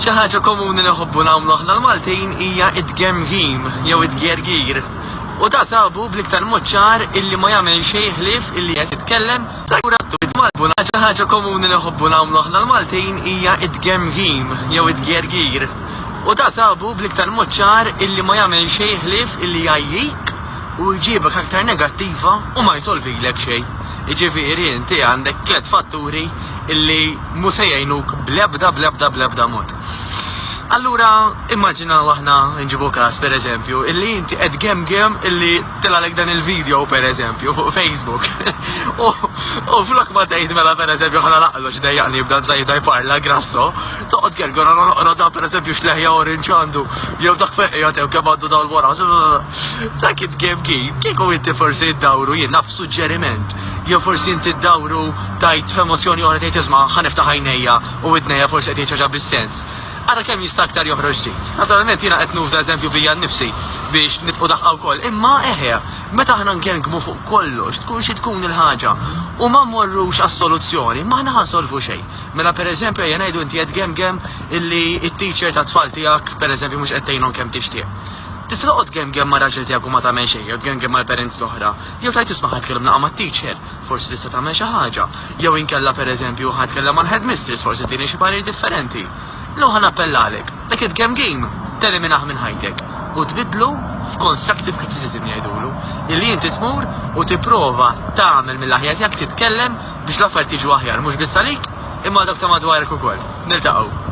Xi ħaġa komuni li nħobbu nagħmlu aħna l-Maltin hija t-tgemgim jew it-tgergir. U da sabu bl-iktar mod ċar illi ma jagħmel xejn ħlief illi qed jitkellem Xi ħaġa komuni li nħobbu nagħmlu aħna l-Maltin hija t-tgemgim jew it-tgergir. U da sabu bl-iktar mod ċar illi ma jagħmel xejn ħlief illi jgħajjik u jġibek aktar negattiva u ma jsolvilek xejn. Jiġifieri inti għandek tlett fatturi illi mhu se jgħinuk bl-ebda bl-ebda bl-ebda mod. Allura immaġinaw aħna nġibu każ pereżempju illi inti qed gemgem illi tilgħalek dan il-video pereżempju fuq Facebook. U, u flok ma tgħid mela pereżempju ħana laqlu x'dejjaqni jibda bżajda jparla grasso, toqgħod gergora noqra da pereżempju x'leħja orange għandu, jew dak fejn qiegħed hemm kemm għandu dawl wara. Dak it-tgemgim, kieku inti forsi ddawru jien naf suġġeriment, jew forsi inti ddawru tgħid f'emozzjoni oħra tgħid isma' ħa niftaħ għajnejja u widnejja forsi qed jgħid xi ħaġa bis-sens. Ara kemm jista' aktar joħroġ ġid. Naturalment jiena qed nuża eżempju bija nnifsi biex nidħqu daħqa wkoll, imma eħe, meta aħna ngergmu fuq kollox, tkun xi tkun il-ħaġa, u ma mmorrux għas-soluzzjoni, m'aħna ħa nsolvu xejn. Mela pereżempju ejja ngħidu inti qed tgemgem illi t-teacher tat-tfal tiegħek pereżempju mhux qed tgħinhom kemm tixtieq. Tista' toqgħod tgemgem mar-raġel tiegħek u ma tagħmel xejn, jew tgemgem mal-parents l-oħra, jew tgħid isma' ħa nitkellem naqa' mat-teacher, Forsi tista' tagħmel xi ħaġa. Jew inkella pereżempju ħa nitkellem mal-headmistress forsi tini xi parir differenti. Illum ħa nappellalek, dak it-tgemgim teliminah minn ħajtek u tbiddlu f'constructive criticism jgħidulu, illi inti tmur u tipprova tagħmel mill-aħjar tiegħek titkellem biex l-affarijiet jiġu aħjar mhux biss għalik imma għal dawk ta' madwarek ukoll. Niltaqgħu.